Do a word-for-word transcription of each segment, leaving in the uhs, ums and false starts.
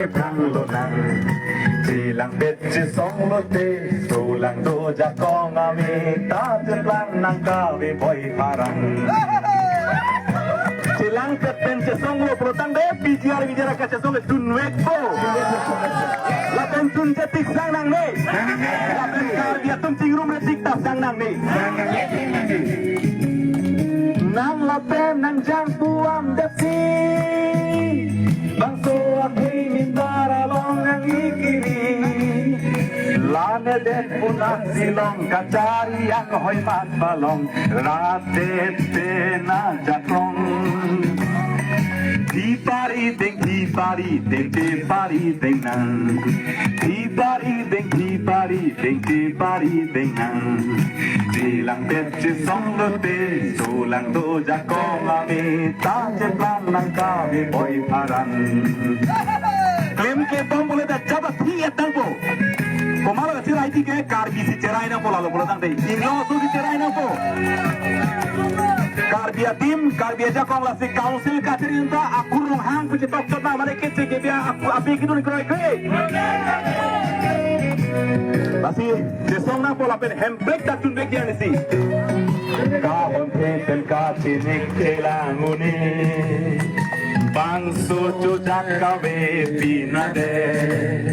Thang lonang, chelangpet chesong lote, solang do jakong ame, ta cheplang nang kave boi pharang. Chelangpet pen chesong lo protang de, P G R V G R kachesong le tunvekpo. Lapen tunche tik sang nangne. Lapen Karbi atum chingrumre tik ta sang nangne. Nang lapen nang jangpo-an detsi, bangso akhei mindar along ang ikiri. Lane det pu nat si long kachari ang hoi mat palong, rat det pen ajakong. Thi pari deng, thi pari deng, thi pari deng nang. Thi pari deng, thi pari deng, thi pari deng nang. Chelangpet chesong lote, solang do jakong ame, ta cheplang nang kave boi pharang. Klemklebom pule ta jaba thi-et nangpo. Komatlo cherai ti ke Karbi si cherai nangpo, lalo pulo tangte. Inglong aso si cherai nangpo. Karbi adim, Karbi ajakong lasi council kachiri ta akur ronghang pu chetok chot na mane kechek kebia api kidun kroikre. Lasi chesong nangpo lapen hemprek ta tunvek dia nisi. Kahon the pen kachenek chelang un-e, bangso chojak kave pinadet.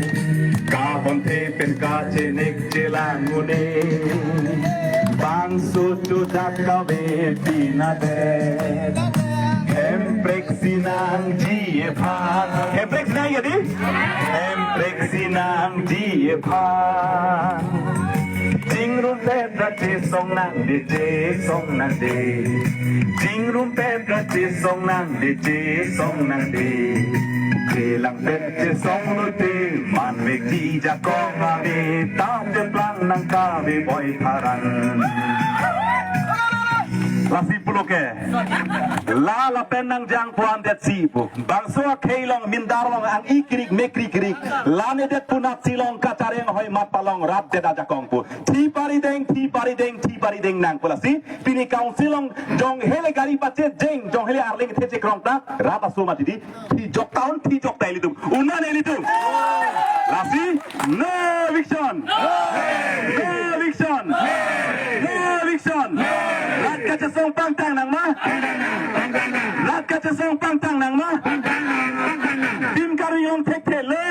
Kahon the pen kachenek chelang un-e, bangso chojak kave pinadet. Hemprek si nangji aphan. Hemprek si nangji adi? Hemprek si nangji aphan. Chingrumpet ra chesong nangde, chesong nangde. Chingrumpet ra chesong nangde, chesong nangde. Chelangpet chesong lote, manvekji jakong ame, ta cheplang nang kave boi pharang. Lasi pulo ke. La lapen nang jangpo-an detsi pu. Bangso akhei long mindar long ang ikrik mekrik krik. Lane det pu nat si long kachari ang hoi mat palong, rat det ajakong pu. Thi pari deng, thi pari deng, thi pari deng nangpo lasi. Pini council long jonghele gari pache jeng, jonghele arleng the chekrong ta, rat aso mati di. Thi jok ta un, thi jok ta ilitum. Un-an ilitum. Lasi, no eviction. No eviction. No eviction. Rat kachesong pangtang nang ma? Rat kachesong pangtang nang ma? Tim Karbi Anglong thekthe lo.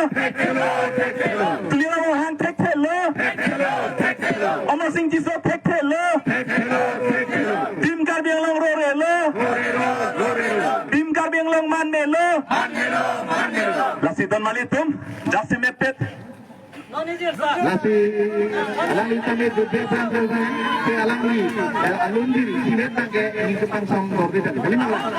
Tuliram Ronghang thekthe lo. Amarsing Tisso thekthe lo. Tim Karbi Anglong rore lo. Tim Karbi Anglong manme lo. Lasi don malitum, jasemet pet. Lasi alangli tame dudbe bang bang ke alangli, eh, alunjir simet bang ke ini tukang song kor de tadi. Kali malam.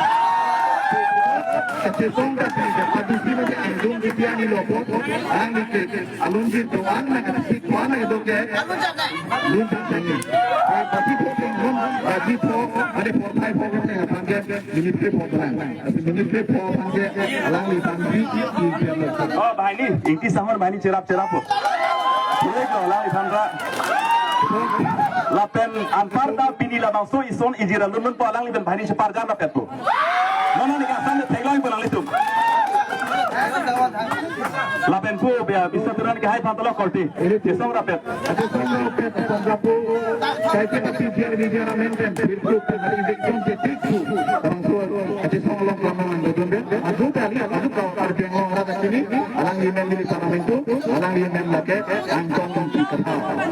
Kachesong kasi ke padusi bagi angdung kitian ni lopo. Alangli ke alunjir doan na kasi kuan na doke. Lun tak sangi. Eh, bagi po pengkon, bagi po, ada po thai po ke tengah pangke, minit ke po belang. Minit ke po pangke, alangli pangsi, Oh, banghini, Ingti Sangho banghini cherap cherap po. Boleh ko, alangli pangka. Lapen anparta pini labangso ison ijira lunlun po alangli pen banghini cheparjam rapet po. Nono ni kasan de theklong po alanglitum. Lapen pu bia bisa turan ke hai pantalo korte. Chesong rapet. Ate song rapet pangkapu. Kaike pati biar biar maintain. Birku pati injection ke tikku. Bangso ate song long kelamangan dodon de. Adu tali adu kau Karbi Anglong rata sini. Alangli men di parlamento. Alangli men lake angkong di kepala.